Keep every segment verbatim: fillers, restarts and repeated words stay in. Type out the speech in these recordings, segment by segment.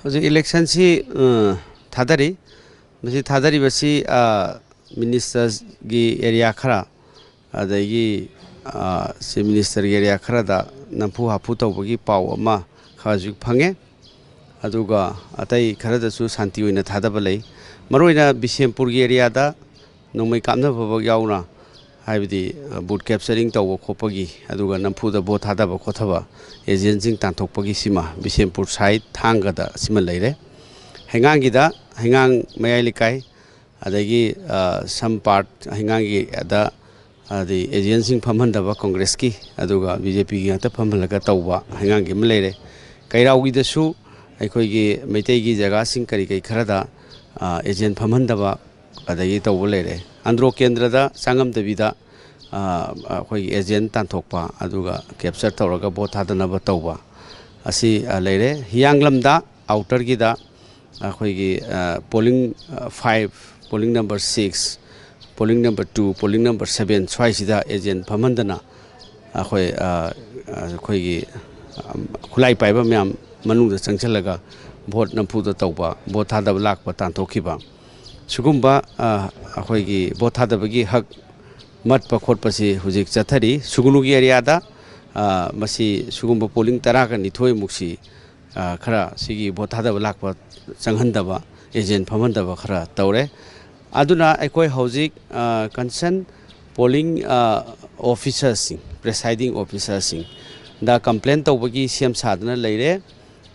ꯍꯧꯖꯤꯛ ꯏꯂꯦꯛꯁꯟꯁꯤ, ꯑ, ꯊꯥꯗꯔꯤ꯫ ꯃꯁꯤ ꯊꯥꯗꯔꯤꯕꯁꯤ, ꯑ, ꯃꯤꯅꯤꯁꯇꯔꯒꯤ ꯑꯦꯔꯤꯌꯥ ꯈꯔ, ꯑꯗꯒꯤ, ꯑ, ꯆꯤꯐ ꯃꯤꯅꯤꯁꯇꯔꯒꯤ ꯑꯦꯔꯤꯌꯥ ꯈꯔꯗ ꯅꯝꯐꯨ ꯍꯥꯐꯨ ꯇꯧꯕꯒꯤ ꯄꯥꯎ ꯑꯃ ꯈꯔꯁꯨ ꯐꯪꯉꯦ꯫ ꯑꯗꯨꯒ ꯑꯇꯩ ꯈꯔꯗꯁꯨ ꯁꯥꯟꯇꯤ ꯑꯣꯏꯅ ꯊꯥꯗꯕ ꯂꯩ꯫ ꯃꯔꯨꯑꯣꯏꯅ ꯕꯤꯁꯦꯝꯄꯨꯔꯒꯤ ꯑꯦꯔꯤꯌꯥꯗ ꯅꯣꯡꯃꯩ ꯀꯥꯞꯅꯕ ꯐꯥꯎꯕ ꯌꯥꯎꯅ, ꯍꯥꯏꯕꯗꯤ, ꯑ, ꯕꯨꯠ ꯀꯦꯞꯆꯔꯤꯡ ꯇꯧꯕ ꯈꯣꯠꯄꯒꯤ, ꯑꯗꯨꯒ ꯅꯝꯐꯨꯗ ꯚꯣꯠ ꯊꯥꯗꯕ ꯈꯣꯠꯊꯕ, ꯑꯦꯖꯦꯟꯁꯤꯡ ꯇꯥꯟꯊꯣꯛꯄꯒꯤ ꯁꯤꯃ ꯕꯤꯁꯦꯝꯄꯨꯔ ꯁꯥꯏꯠ ꯊꯥꯡꯒꯗ ꯁꯤꯃ ꯂꯩꯔꯦ꯫ ꯍꯩꯉꯥꯡꯒꯤꯗ, ꯍꯩꯉꯥꯡ ꯃꯌꯥꯏ ꯂꯩꯀꯥꯏ, ꯑꯗꯒꯤ, ꯑ, ꯁꯝ ꯄꯥꯔꯠ ꯍꯩꯉꯥꯡꯒꯤ ꯑꯗ, ꯑꯗꯩ ꯑꯦꯖꯦꯟꯁꯤꯡ ꯐꯝꯍꯟꯗꯕ ꯀꯣꯡꯒ꯭ꯔꯦꯁꯀꯤ, ꯑꯗꯨꯒ ꯕꯤ ꯖꯦ ꯄꯤꯒꯤ ꯉꯥꯛꯇ ꯐꯝꯍꯜꯂꯒ ꯇꯧꯕ ꯍꯩꯉꯥꯡꯒꯤ ꯑꯃ ꯂꯩꯔꯦ꯫ ꯀꯩꯔꯥꯎꯒꯤꯗꯁꯨ ꯑꯩꯈꯣꯏꯒꯤ ꯃꯩꯇꯩꯒꯤ ꯖꯒꯥꯁꯤꯡ ꯀꯔꯤ ꯀꯔꯤ ꯈꯔꯗ, ꯑ, ꯑꯦꯖꯦꯟ ꯐꯝꯍꯟꯗꯕ ꯑꯗꯒꯤ ꯇꯧꯕ ꯂꯩꯔꯦ꯫ ꯑꯟꯗ꯭ꯔꯣ ꯀꯦꯟꯗ꯭ꯔꯗ ꯆꯪꯉꯝꯗꯕꯤꯗ, ꯑ, ꯑꯩꯈꯣꯏꯒꯤ ꯑꯦꯖꯦꯟ ꯇꯥꯟꯊꯣꯛꯄ, ꯑꯗꯨꯒ ꯀꯦꯞꯆꯔ ꯇꯧꯔꯒ ꯚꯣꯠ ꯊꯥꯗꯅꯕ ꯇꯧꯕ ꯑꯁꯤ, ꯑ, ꯂꯩꯔꯦ꯫ ꯍꯤꯌꯥꯡꯂꯝꯗ ꯑꯥꯎꯇꯔꯒꯤꯗ ꯑꯩꯈꯣꯏꯒꯤ, ꯑ, ꯄꯣꯂꯤꯡ, ꯑ, five, polling number six, polling number two, polling number seven ꯁ꯭ꯋꯥꯏꯁꯤꯗ ꯑꯦꯖꯦꯟ ꯐꯝꯍꯟꯗꯅ ꯑꯩꯈꯣꯏ, ꯑ, ꯑ, ꯑꯩꯈꯣꯏꯒꯤ, ꯑ, ꯈꯨꯠꯂꯥꯏ ꯄꯥꯏꯕ ꯃꯌꯥꯝ ꯃꯅꯨꯡꯗ ꯆꯪꯁꯤꯜꯂꯒ ꯚꯣꯠ ꯅꯝꯐꯨꯗ ꯇꯧꯕ, ꯚꯣꯠ ꯊꯥꯗꯕ ꯂꯥꯛꯄ ꯇꯥꯟꯊꯣꯛꯈꯤꯕ, ꯁꯤꯒꯨꯝꯕ, ꯑ, ꯑꯩꯈꯣꯏꯒꯤ ꯚꯣꯠ ꯊꯥꯗꯕꯒꯤ ꯍꯛ ꯃꯠꯄ ꯈꯣꯠꯄꯁꯤ ꯍꯧꯖꯤꯛ ꯆꯠꯊꯔꯤ꯫ ꯁꯨꯒꯅꯨꯒꯤ ꯑꯦꯔꯤꯌꯥꯗ, ꯑ, ꯃꯁꯤ ꯁꯤꯒꯨꯝꯕ ꯄꯣꯂꯤꯡ ꯇꯔꯥꯒ ꯅꯤꯊꯣꯏꯃꯨꯛꯁꯤ, ꯑ, ꯈꯔ ꯁꯤꯒꯤ ꯚꯣꯠ ꯊꯥꯗꯕ ꯂꯥꯛꯄ ꯆꯪꯍꯟꯗꯕ, ꯑꯦꯖꯦꯟ ꯐꯝꯍꯟꯗꯕ ꯈꯔ ꯇꯧꯔꯦ꯫ ꯑꯗꯨꯅ ꯑꯩꯈꯣꯏ ꯍꯧꯖꯤꯛ, ꯑ, ꯀꯟꯁꯔꯟ ꯄꯣꯂꯤꯡ, ꯑ, ꯑꯣꯐꯤꯁꯥꯔꯁꯤꯡ, ꯄ꯭ꯔꯦꯁꯥꯏꯗꯤꯡ ꯑꯣꯐꯤꯁꯥꯔꯁꯤꯡꯗ ꯀꯝꯄ꯭ꯂꯦꯟ ꯇꯧꯕꯒꯤ ꯁꯦꯝ ꯁꯥꯗꯨꯅ ꯂꯩꯔꯦ꯫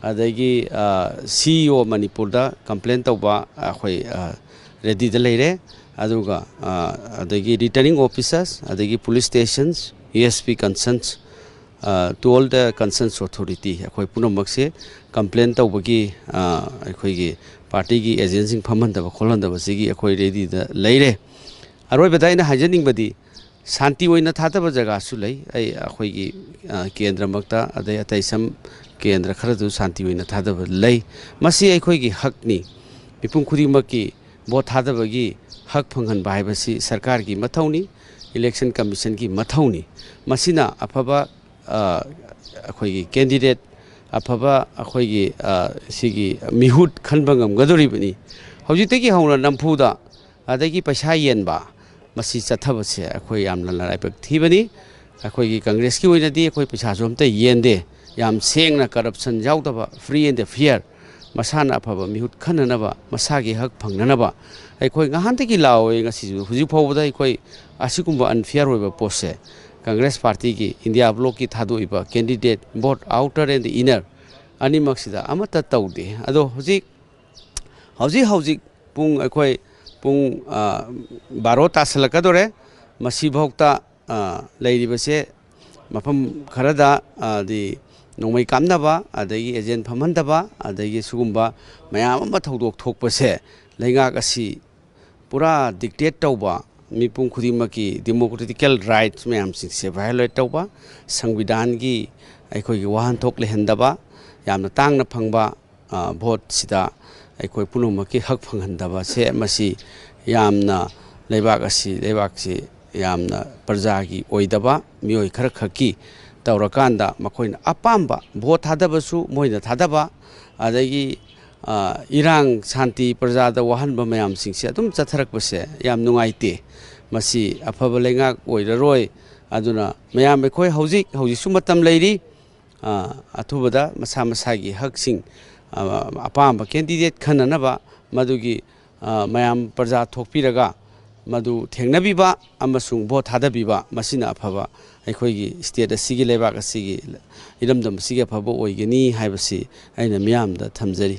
ꯑꯗꯒꯤ, ꯑ, ꯁꯤ ꯏ ꯑꯣ ꯃꯅꯤꯄꯨꯔꯗ ꯀꯝꯄ꯭ꯂꯦꯟ ꯇꯧꯕ ꯑꯩꯈꯣꯏ, ꯑ, ꯔꯦꯗꯤꯗ ꯂꯩꯔꯦ꯫ ꯑꯗꯨꯒ, ꯑ, ꯑꯗꯒꯤ ꯔꯤꯇꯔꯅꯤꯡ ꯑꯣꯐꯤꯁꯥꯔꯁ, ꯑꯗꯒꯤ police stations, U S P concerns, ꯑ, to all the concerns authority, ꯑꯩꯈꯣꯏ ꯄꯨꯝꯅꯃꯛꯁꯦ ꯀꯝꯄ꯭ꯂꯦꯟ ꯇꯧꯕꯒꯤ, ꯑ, ꯑꯩꯈꯣꯏꯒꯤ ꯄꯥꯔꯇꯤꯒꯤ ꯑꯦꯖꯦꯟꯁꯤꯡ ꯐꯝꯍꯟꯗꯕ ꯈꯣꯠꯍꯟꯗꯕꯁꯤꯒꯤ ꯑꯩꯈꯣꯏ ꯔꯦꯗꯤꯗ ꯂꯩꯔꯦ꯫ ꯑꯔꯣꯏꯕꯗ ꯑꯩꯅ ꯍꯥꯏꯖꯅꯤꯡꯕꯗꯤ, ꯁꯥꯟꯇꯤ ꯑꯣꯏꯅ ꯊꯥꯗꯕ ꯖꯒꯥꯁꯨ ꯂꯩ꯫ ꯑꯩ, ꯑꯩꯈꯣꯏꯒꯤ, ꯑ, ꯀꯦꯟꯗ꯭ꯔꯃꯛꯇ, ꯑꯗꯩ ꯑꯇꯩ ꯁꯝ ꯀꯦꯟꯗ꯭ꯔ ꯈꯔꯗꯨ ꯁꯥꯟꯇꯤ ꯑꯣꯏꯅ ꯊꯥꯗꯕ ꯂꯩ꯫ ꯃꯁꯤ ꯑꯩꯈꯣꯏꯒꯤ ꯍꯛꯅꯤ꯫ ꯃꯤꯄꯨꯝ ꯈꯨꯗꯤꯡꯃꯛꯀꯤ ꯚꯣꯠ ꯊꯥꯗꯕꯒꯤ ꯍꯛ ꯐꯪꯍꯟꯕ ꯍꯥꯏꯕꯁꯤ ꯁꯔꯀꯥꯔꯒꯤ ꯃꯊꯧꯅꯤ, ꯏꯂꯦꯛꯁꯟ ꯀꯃꯤꯁꯟꯒꯤ ꯃꯊꯧꯅꯤ꯫ ꯃꯁꯤꯅ ꯑꯐꯕ, ꯑ, ꯑꯩꯈꯣꯏꯒꯤ ꯀꯦꯟꯗꯤꯗꯦꯠ ꯑꯐꯕ ꯑꯩꯈꯣꯏꯒꯤ, ꯑ, ꯁꯤꯒꯤ ꯃꯤꯍꯨꯠ ꯈꯟꯕ ꯉꯝꯒꯗꯧꯔꯤꯕꯅꯤ꯫ ꯍꯧꯖꯤꯛꯇꯒꯤ ꯍꯧꯅ ꯅꯝꯐꯨꯗ ꯑꯗꯒꯤ ꯄꯩꯁꯥ ꯌꯦꯟꯕ, ꯃꯁꯤ ꯆꯠꯊꯕꯁꯦ ꯑꯩꯈꯣꯏ ꯌꯥꯝꯅ ꯅꯔꯥꯏꯕꯛ ꯊꯤꯕꯅꯤ꯫ ꯑꯩꯈꯣꯏꯒꯤ ꯀꯪꯒ꯭ꯔꯦꯁꯀꯤ ꯑꯣꯏꯅꯗꯤ ꯑꯩꯈꯣꯏ ꯄꯩꯁꯥꯁꯨ ꯑꯝꯇ ꯌꯦꯟꯗꯦ꯫ ꯌꯥꯝ ꯁꯦꯡꯅ, corruption ꯌꯥꯎꯗꯕ, free and fair, ꯃꯁꯥꯅ ꯑꯐꯕ ꯃꯤꯍꯨꯠ ꯈꯟꯅꯅꯕ, ꯃꯁꯥꯒꯤ ꯍꯛ ꯐꯪꯅꯅꯕ ꯑꯩꯈꯣꯏ ꯉꯍꯥꯟꯗꯒꯤ ꯂꯥꯎꯋꯦ꯫ ꯉꯁꯤꯁꯨ, ꯍꯧꯖꯤꯛ ꯐꯥꯎꯕꯗ ꯑꯩꯈꯣꯏ ꯑꯁꯤꯒꯨꯝꯕ unfair ꯑꯣꯏꯕ ꯄꯣꯠꯁꯦ ꯀꯪꯒ꯭ꯔꯦꯁ ꯄꯥꯔꯇꯤꯒꯤ, ꯏꯟꯗꯤꯌꯥ ꯕ꯭ꯂꯣꯛꯀꯤ ꯊꯥꯗꯣꯛꯏꯕ candidate, both outer and inner, ꯑꯅꯤꯃꯛꯁꯤꯗ ꯑꯃꯠꯇ ꯇꯧꯗꯦ꯫ ꯑꯗꯣ ꯍꯧꯖꯤꯛ, ꯍꯧꯖꯤꯛ ꯍꯧꯖꯤꯛ ꯄꯨꯡ, ꯑꯩꯈꯣꯏ ꯄꯨꯡ, ꯑ, ꯕꯥꯔꯣ ꯇꯥꯁꯜꯂꯛꯀꯗꯧꯔꯦ꯫ ꯃꯁꯤꯐꯥꯎꯗ, ꯑ, ꯂꯩꯔꯤꯕꯁꯦ ꯃꯐꯝ ꯈꯔꯗ, ꯑ, ꯗꯤ ꯅꯣꯡꯃꯩ ꯀꯥꯞꯅꯕ, ꯑꯗꯒꯤ agent ꯐꯝꯍꯟꯗꯕ, ꯑꯗꯒꯤ ꯁꯤꯒꯨꯝꯕ ꯃꯌꯥꯝ ꯑꯃ ꯊꯧꯗꯣꯛ ꯊꯣꯛꯄꯁꯦ ꯂꯩꯉꯥꯛ ꯑꯁꯤ ꯄꯨꯔꯥ dictate ꯇꯧꯕ, ꯃꯤꯄꯨꯝ ꯈꯨꯗꯤꯡꯃꯛꯀꯤ democratical rights ꯃꯌꯥꯝꯁꯤꯡꯁꯦ violate ꯇꯧꯕ, ꯁꯪꯕꯤꯙꯥꯟꯒꯤ ꯑꯩꯈꯣꯏꯒꯤ ꯋꯥꯍꯟꯊꯣꯛ ꯂꯩꯍꯟꯗꯕ, ꯌꯥꯝꯅ ꯇꯥꯡꯅ ꯐꯪꯕ, ꯑ, ꯚꯣꯠꯁꯤꯗ ꯑꯩꯈꯣꯏ ꯄꯨꯝꯅꯃꯛꯀꯤ ꯍꯛ ꯐꯪꯍꯟꯗꯕꯁꯦ, ꯃꯁꯤ ꯌꯥꯝꯅ ꯂꯩꯕꯥꯛ ꯑꯁꯤ, ꯂꯩꯕꯥꯛꯁꯤ ꯌꯥꯝꯅ ꯄ꯭ꯔꯖꯥꯒꯤ ꯑꯣꯏꯗꯕ ꯃꯤꯑꯣꯏ ꯈꯔ ꯈꯛꯀꯤ ꯇꯧꯔꯀꯥꯟꯗ ꯃꯈꯣꯏꯅ ꯑꯄꯥꯝꯕ ꯚꯣꯠ ꯊꯥꯗꯕꯁꯨ ꯃꯣꯏꯅ ꯊꯥꯗꯕ, ꯑꯗꯒꯤ, ꯑ, ꯏꯔꯥꯡ ꯁꯥꯟꯇꯤ ꯄ꯭ꯔꯖꯥꯗ ꯋꯥꯍꯟꯕ ꯃꯌꯥꯝꯁꯤꯡꯁꯦ ꯑꯗꯨꯝ ꯆꯠꯊꯔꯛꯄꯁꯦ ꯌꯥꯝ ꯅꯨꯡꯉꯥꯏꯇꯦ꯫ ꯃꯁꯤ ꯑꯐꯕ ꯂꯩꯉꯥꯛ ꯑꯣꯏꯔꯔꯣꯏ꯫ ꯑꯗꯨꯅ ꯃꯌꯥꯝ, ꯑꯩꯈꯣꯏ ꯍꯧꯖꯤꯛ, ꯍꯧꯖꯤꯛꯁꯨ ꯃꯇꯝ ꯂꯩꯔꯤ꯫ ꯑ, ꯑꯊꯨꯕꯗ ꯃꯁꯥ ꯃꯁꯥꯒꯤ ꯍꯛꯁꯤꯡ, ꯑ, ꯑꯄꯥꯝꯕ candidate ꯈꯟꯅꯅꯕ, ꯃꯗꯨꯒꯤ, ꯑ, ꯃꯌꯥꯝ ꯄ꯭ꯔꯖꯥ ꯊꯣꯛꯄꯤꯔꯒ ꯃꯗꯨ ꯊꯦꯡꯅꯕꯤꯕ ꯑꯃꯁꯨꯡ ꯚꯣꯠ ꯊꯥꯗꯕꯤꯕ, ꯃꯁꯤꯅ ꯑꯐꯕ, ꯑꯩꯈꯣꯏꯒꯤ state ꯑꯁꯤꯒꯤ, ꯂꯩꯕꯥꯛ ꯑꯁꯤꯒꯤ, ꯏꯔꯝꯗꯝ ꯑꯁꯤꯒꯤ ꯑꯐꯕ ꯑꯣꯏꯒꯅꯤ ꯍꯥꯏꯕꯁꯤ ꯑꯩꯅ ꯃꯤꯌꯥꯝꯗ ꯊꯝꯖꯔꯤ꯫